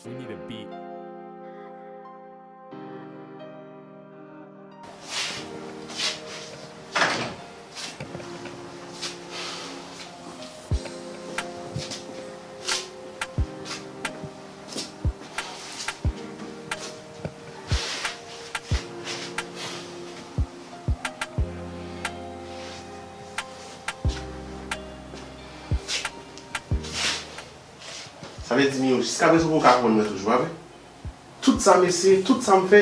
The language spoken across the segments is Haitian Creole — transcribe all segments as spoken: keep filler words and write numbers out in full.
We need a beat. Sa vle di, Miyou, jiskaprezan ou poko konprann mwen toujou, pa vre? Tout sa m eseye, tout sa m fè,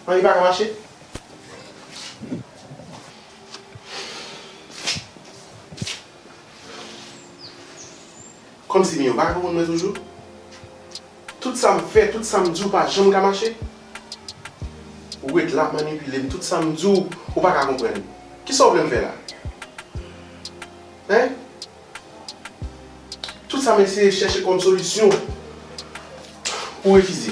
anyen pa ka mache. Kòmsi, Miyou, ou pa ka konprann mwen toujou? Tout sa m fè, tout sa m di w pa janm ka mache. Ou ret la ap manipile m, tout sa m di w, ou pa ka konprann. Kisa w vle m fè la? Hein? Tout sa m eseye chèche kòm solisyon, ou refize.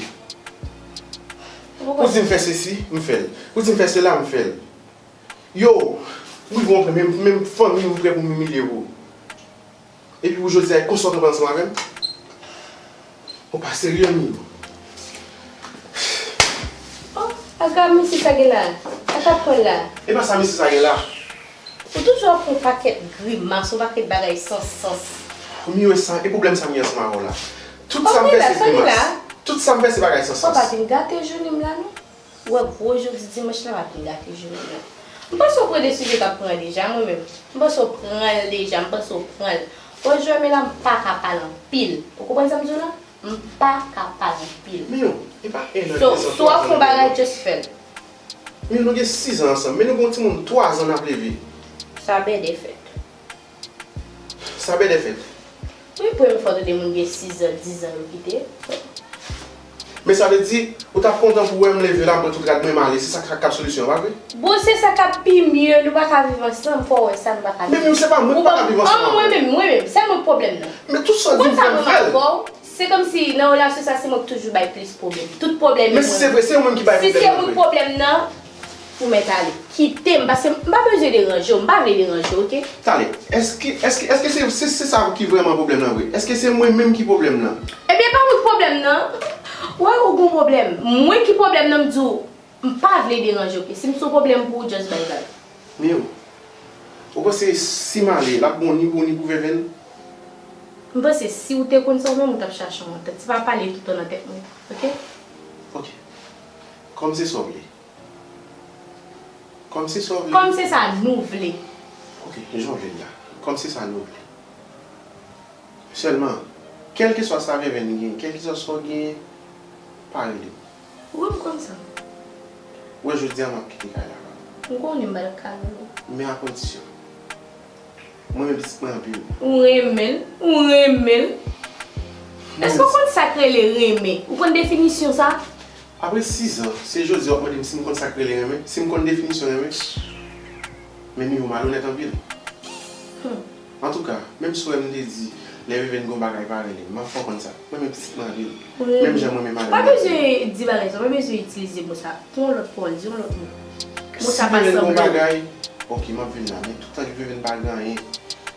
Ou di m fè sesi, m fè l. Ou di m fè sela, m fè l. Yo, m rive yon pwen, menm, menm fanmi m prè pou m imilye w. Epi pou jodi a, e konsa w kanpe ansanm avè m? Ou pa serye, Miyou. Oh, aga, mesye, sa gen la? Sa k ap pran la? E pa sa mesye sa gen la. Ou toujou ap fè yon pakèt grimas, yon pakèt bagay san sans. Miyou, e sa, e pwoblèm sa m gen ansanm avè w la. Tout sa m fè se grimas. Tout sa m fè se bagay san sans. Papa, vin gate jounen m la, non. Ou wè gwo jodi dimanch la, m ap vin gate jounen m la. M panse w pran desizyon k ap pran deja, mwen menm. M panse w pran l deja, m panse w pran l. Bon, jwè, men la, m pa ka pale anpil. Ou konprann sa m di w la? M pa ka pale anpil. Miyou, e pa en an, de zan, twa zan nou gen. So, si w ap fè yon bagay, just fè l. Miyou, nou gen sizan ansanm, men nou gen yon timoun twazan n ap leve. Sa bèdè fèt. Sa bèdè fèt. Wi, premye fwa w tande moun gen sizan, dizan yo kite. Men sa vle di, ou t ap kontan pou w wè m leve la, m pran tout rad mwen, m ale. Se sa k ap solisyon an, pa vre? Bon, se sa k ap pi mye, nou pa ka viv ansanm, fò w wè sa, nou pa ka viv ansanm. Men, men se pa mwen ki pa ka viv ansanm avè w. Mwen menm, mwen menm, sèlman pwoblèm nan. Men tout sa w di m fè, m fè l. Se kòmsi nan relasyon sa, se mwen ki toujou bay plis pwoblèm. Tout pwoblèm e mwen. Men si se vre, se ou menm ki bay pwoblèm nan vre. Si se mwen pwoblèm nan, ou mèt ale. Kite m, paske m pa bezwen deranje w, m pa vle deranje w, oke? Talè, èske, èske, èske se, se, se sa ki vrèman pwoblèm nan vre? Èske se mwen menm ki pwoblèm nan? Ebyen, pa mwen ki pwoblèm nan. Ou wè, ou gon pwoblèm. Mwen ki pwoblèm nan, m di w, m pa vle deranje w, oke? Si m se yon pwoblèm pou ou, just bay bay. Miyou, ou panse si m ale, l ap bon ni pou ou ni pou Vèvèn? M panse si w te konn sa w menm, ou t ap chache yon antant. Se pa pale toutan nan tèt mwen, oke? Oke. Kòm se sa w vle. Kòm se sa w vle. Kòm se sa nou vle. Oke, jan w vle l la. Kòm se sa nou vle. Sèlman, kèlkeswa sa Vèvèn gen, kèlkeswa sa w gen, pa rele m. Wi, m konn sa. Wè, jodi a m ap kite kay la, pa. M konnen m pral ka rele w. Men a kondisyon. M renmen pitit mwen anpil. Ou renmen l? Ou renmen l? Èske w konn sa k rele renmen? Ou konn definisyon sa? Apre sizan, se jodi a w ap mande m si m konn sa k rele renmen, si m konn definisyon renmen. Men Miyou malonèt anpil. Hmm. Antouka, menm si w wè m te di lè Vèvèn gon bagay pa rele m, m ap fè w konn sa. M renmen pitit mwen anpil. Menm jan m renmen madanm mwen anpil. Pa bezwen di bagay sa, pa bezwen itilize mo sa. Pran yon lòt pawòl, di yon lòt mo. Mo sa pa sanble. Si Vèvèn gon bagay, oke, m ap vin la, men toutan ke Vèvèn pa gen anyen,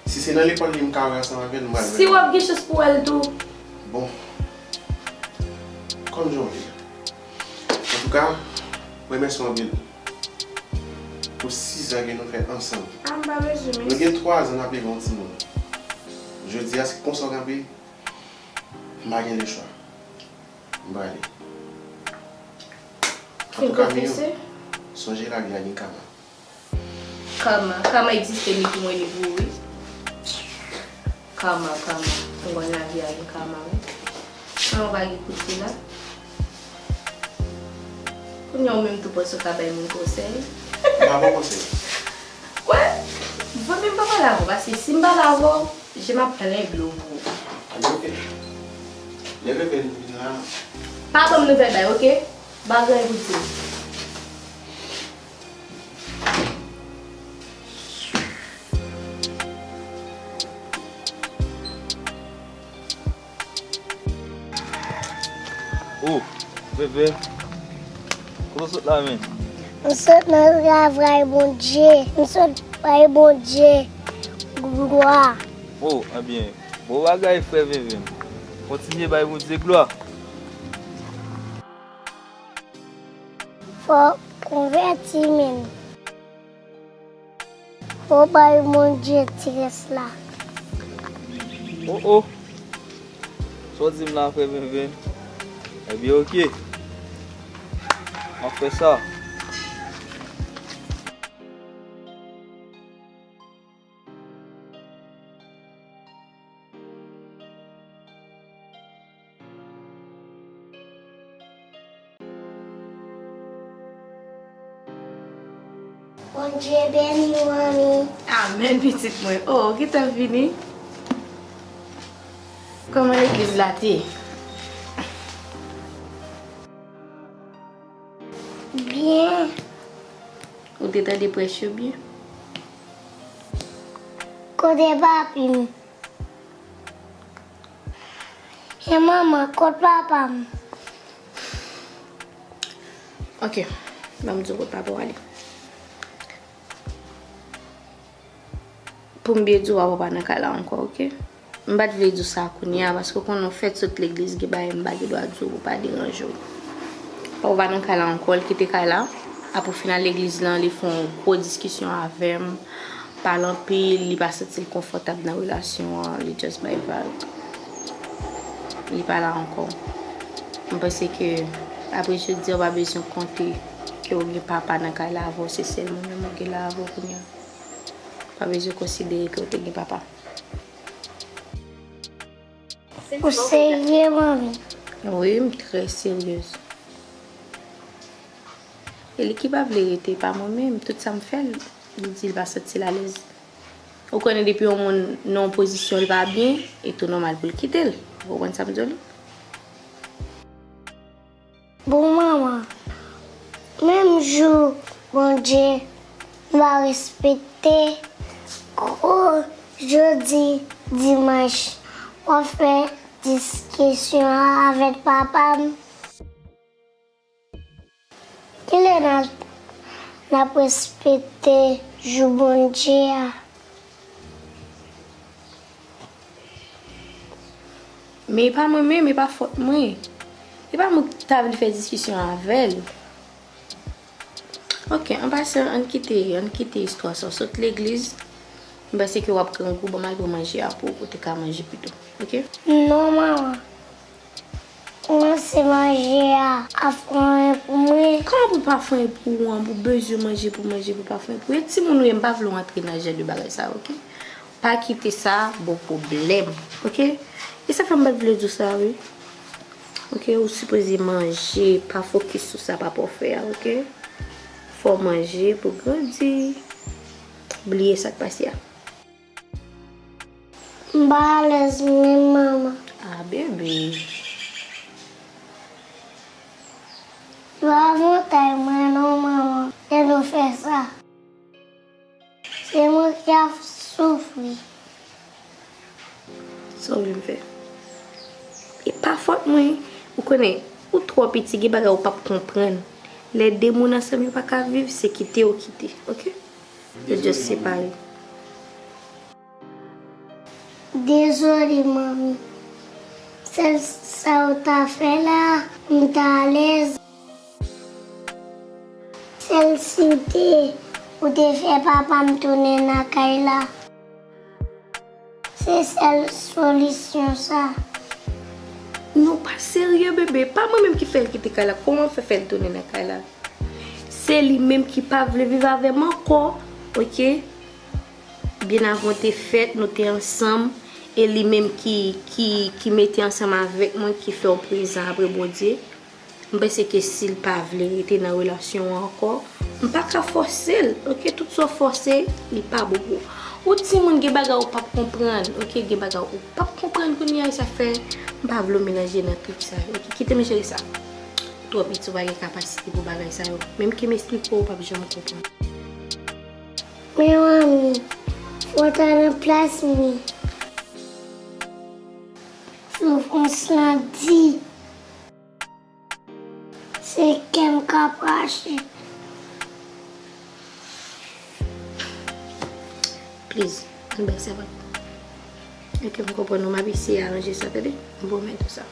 si se nan lekòl li m ka wè ansanm avè l, m pral wè l. Si w ap gen chans pou w wè l tou. Bon. Kòm jan w vle. Antouka, m remèsye w anpil pou sizan ke nou fè ansanm. A, m pa bezwen mèsi. Nou gen twazan n ap leve yon timoun. Jodi a, se konsa w kanpe, m pa gen lechwa. M prale. Fin konfese? Antouka, Miyou, sonje lavi a gen kama. Kama, kama egziste ni pou mwen ni pou ou, wi. Kama, kama. Mwen konn lavi a gen kama, wi. Kama pa gen kout pye la. Kounye a ou menm tou panse w ka bay moun konsèy. M pa ba w konsèy. Kwè? Mwen menm pa pale avè w, paske si m pale avè w, je m ap plen dlo pou ou. Ebyen, oke. Lè Vèvèn vin la. Pa ban m nouvèl bay, oke? M pa gen anyen pou di w. Oh, Vèvè. Kote w sot la, menm? M sot nan travay Bondye. M sot bay Bondye glwa. Oh, ebyen, bon bagay, frè Vèvè. Kontinye bay Bondye glwa. Fò konvèti menm. Fò bay Bondye ti rès la. Oh oh. Sa w di m la, frè Venven? Ebyen, oke. M ap fè sa. Bondye beni w, manmi. Amèn, pitit mwen. Oh, ou gentan vini? Kòman legliz la te? Byen. Ou te tande prèch yo byen? Kote papi m? E manman, kot papa m? Ok, ban m di w kot papa w ale. Pou m byen di w, papa w pa nan kay la ankò, ok? M pa t vle di w sa kounye a, paske w konnen w fèk sot legliz, gen bagay m pa gen dwa di w pou pa deranje w. Papa w pa nan kay la ankò, l kite kay la. Apre w fin al legliz lan, li fè yon gwo diskisyon avè m, pale anpil, li pa santi l konfòtab nan relasyon an, li just bay vag. Li pa la ankò. M panse ke apre jodi a, w pa bezwen konte ke w gen papa nan kay la avè w, se sèl mwen menm ou gen la avè w kounye a. Pa bezwen konsidere ke w te gen papa. Ou serye, manmi? Wi, m trè seryez. E li ki pa vle rete, pa mwen menm. Tout sa m fè l, li di l pa santi l alèz. Ou konnen depi yon moun nan yon pozisyon l pa byen, e tou nòmal pou l kite l. Ou konprann sa m di w la? Bon manman, menm jou Bondye m pa respekte, kou jodi dimanch w ap fè diskisyon avèk papa m. Kilè n ap respekte jou Bondye a? Men e pa mwen menm, e pa fòt mwen. E pa mwen ki ta vle fè diskisyon avè l. Ok, an pasan, ann kite, ann kite istwa sa. W sot legliz, m panse ke w ap grangou, ban m al pran manje a pou w, pou w te ka manje pito. Ok? Non, manman. Kòmanse manje a ap fè anyen pou mwen. Kòman pou l pa fè anyen pou ou an, pou w bezwen manje, pou w manje, pou l pa fè anyen pou ou? E timoun ou ye, m pa vle w antre nan jan de bagay sa yo, ok? Pa kite sa ba w pwoblèm, ok? E sa fè m pa t vle di w sa, wi. Ok, ou sipoze manje, pa fokis sou sa papa w fè a, ok? Fò w manje pou w grandi. Bliye sa k pase a. M pa alèz menm, manman. Ah, bebe. Se pa avantay mwen non, manman, lè nou fè sa. Se mwen ki ap soufri. Sa w vle m fè? E pa fòt mwen. Ou konnen, ou twò piti, gen bagay ou p ap konprann. Lè de moun ansanm yo pa ka viv, se kite yo kite, ok? Yo just separe. Dezole, manmi. Sèl sa ou ta fè la, m ta alèz. Sèl si w te, ou te fè papa m tounen nan kay la. Se sèl solisyon sa. Non, pa serye, bebe. Pa mwen menm ki fè l kite kay la. Kòman w fè fè l tounen nan kay la? Se li menm ki pa vle viv avè m ankò, ok? Byen avan w te fèt, nou te ansanm, e li menm ki, ki, ki mete ansanm avèk mwen, ki fè w prezan apre Bondye. M panse ke si l pa vle rete nan relasyon an ankò, m pa ka fòse l, ok? Tout sa w fòse, li pa bon pou ou. Ou timoun, gen bagay ou p ap konprann, ok? Gen bagay ou p ap konprann kounye a, e sa fè m pa vle w melanje nan tout sa yo, ok? Kite m jere sa. Ou twò piti, ou pa gen kapasite pou bagay sa yo. Menm ke m esplike w, ou p ap janm konprann. Men manmi, fò w ta nan plas mwen. Soufrans lan di. Se kè m k ap rache. Please, ann bay sèvant. Ok, m konprann ou, m ap eseye aranje sa, tande? M pwomèt ou sa.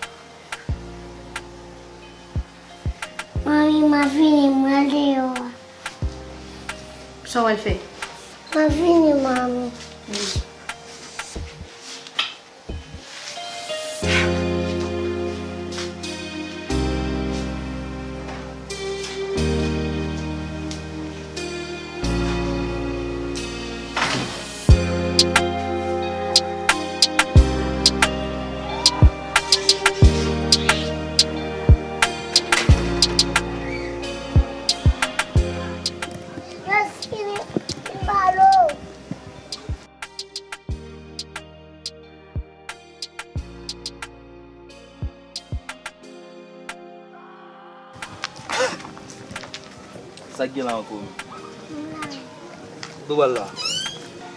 Manmi, m ap vini, mwen al deyò a. Sa w al fè? M ap vini, manmi. Sa k gen la ankò menm? Tou bal la.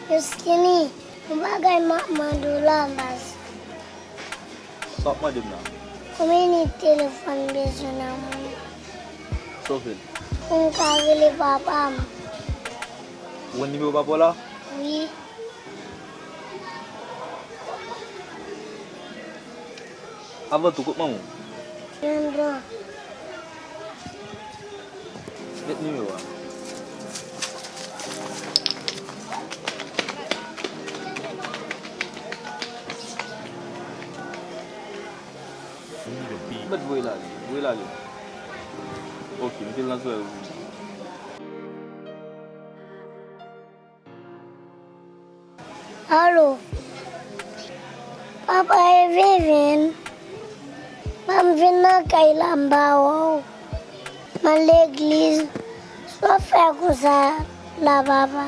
Yo Skinny, yon bagay m ap mande w la, baz. Sa w ap mande m la? Konbyen minit telefòn bezwen nan moun? Sa w fè l? Pou m ka rele papa m. Ou konn nimewo papa w la? Wi. Avan tou, kot manman w? Anndan. Met nimewo a. Mèt voye l ale, voye l ale. Ok, mete l nan zòrèy ou. Alo. Papa, e Vivian. Ban m vin nan kay la, m pa wè w. M al legliz. Sa w fè konsa la, papa?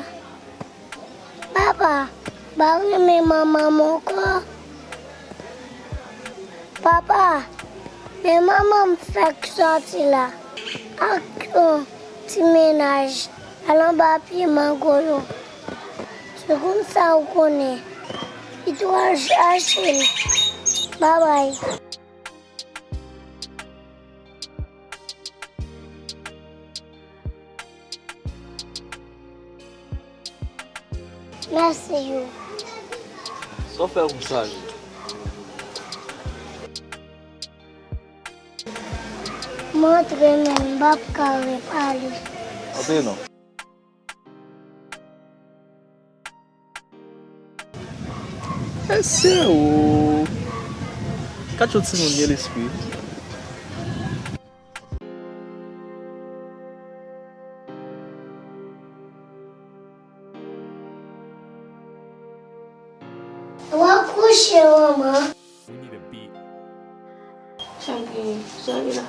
Papa, m pa renmen manman m ankò. Papa, men manman m fèk sòti la ak yon ti mennaj al anba pye mango yo. Se konsa ou konnen. Li tou al chache l. Babay. Mèsi, yo. Sa w fè konsa, yo? M antre, men m p ap ka repale. Antre non. Mesye o! Gad yon timoun gen lespri. W ap kouche, manman. Sa gen, sa gen la.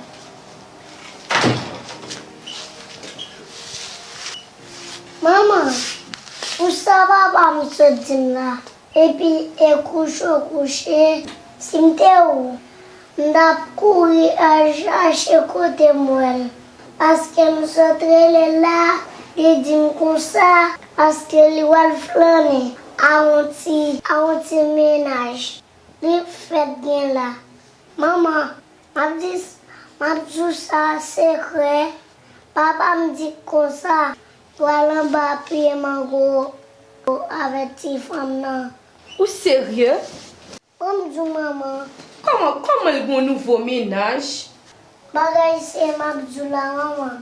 Manman, pou sa papa m sot di m la, epi e kouche w kouche, si m te ou, m t ap kouri al chache kote m wè l. Paske m sot rele l la, li di m konsa, paske li pral flannen a yon ti, a yon ti mennaj. Li fèk gen la. Manman, m ap di, m ap di w sa sekrè. Papa m di konsa, pral anba pye mango avèk ti fanm nan. Ou serye? Ban m di w, manman. Kòman, kòman l gen yon nouvo mennaj? Bagay serye m ap di w la, manman.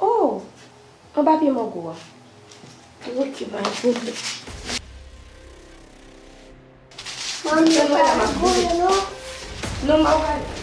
Oh! Anba pye mango a. Ok, pa gen pwoblèm. Manmi, pa goumen non. Non, m ap ale.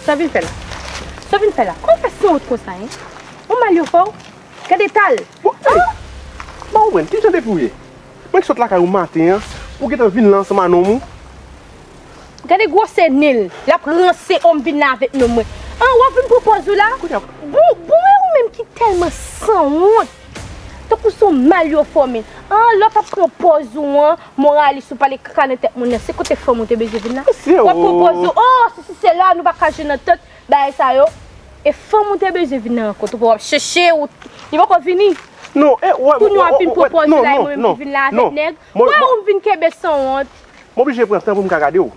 Sa w vin fè la? Sa w vin fè la? Kòman w fè sanwont konsa, en? Ou mal yo fè w? Gade eta l! Bon, ey! Mwen konprann, ki jan de fi w ye? Mwen ki sot lakay ou maten an, ou gentan vin la ansanm a nonm ou? Gade gwosè nen l, l ap ranse, o, m vin la avèk nonm mwen. An, w ap vin pran pòz ou la? Kounye a. Bon, bon, e ou menm ki tèlman sanwont. Tankou se yon mal yo fòme. An, lè w t ap pran pòz ou an, moralis ou pale kaka nan tèt moun nan. Se kote fanm ou te bezwen vin la? Mesye, w ap pran pòz ou, o, sesi sela, nou pa ka jwenn antant, bagay sa yo. E fanm ou te bezwen vin nan rankont ou, w ap chèche, ou, li poko vini. Non, e, wè, kounye a w ap vin pran pòz ou la, e mwen menm ki vin la avèk nèg. Wè, ou vin kenbe sanwont. M oblije pran tan pou m ka gade w.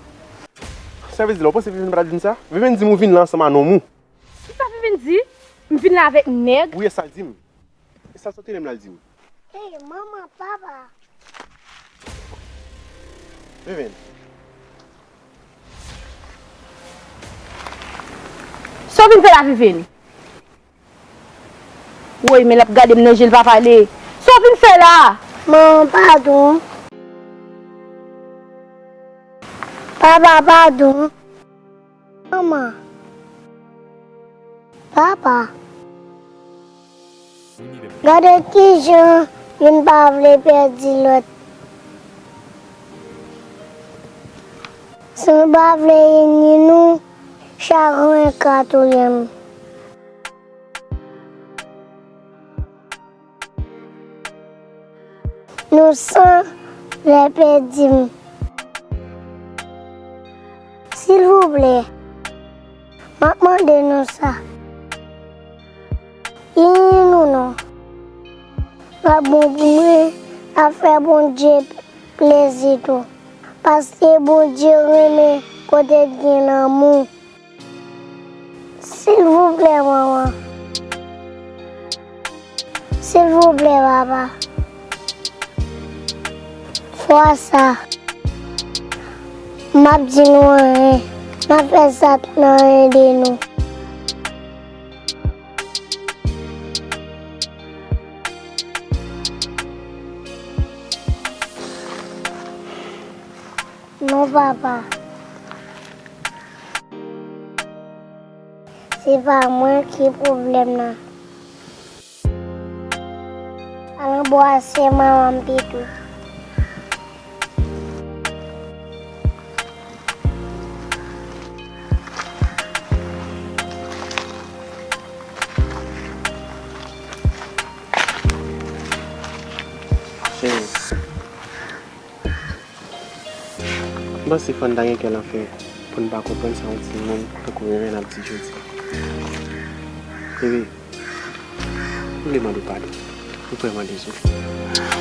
Sa vle di la, w panse Vivienne pa t ap di m sa? Vivienne di m ou vin la ansanm a nonm ou. Kisa Vivienne di? M vin la avèk nèg? Wi, e sa l di m. E sa l sot tande m la l di m. Ey, manman, papa. Vivienne. Sa w vin fè la, Vivienne? Woy, men l ap gade m nan je, l pa pale. Sa w vin fè la? Manman, padon. Papa, padon. Manman. Papa. Gade kijan youn pa vle pèdi lòt. Si nou pa vle ini nou, chagren ka touye m. Nou san lè pèdi m. Silvouplè, m ap mande nou sa. Ini nou non. L ap bon pou mwen, l ap fè Bondye plezi tou. Paske Bondye renmen kote gen lanmou. Silvouplè, manman. Silvouplè, papa. Fwa sa, m ap di nou anyen. N ap fè sa nan ede nou. Non, papa. Se pa mwen ki pwoblèm nan. Al anbrase manman m pito. Cheri, m panse fò n ta gen kè l anfè pou n pa konprann sa yon timoun tankou Vivienne ap di jodi. Bebe, m vle mande w padon. Mwen vrèman dezole.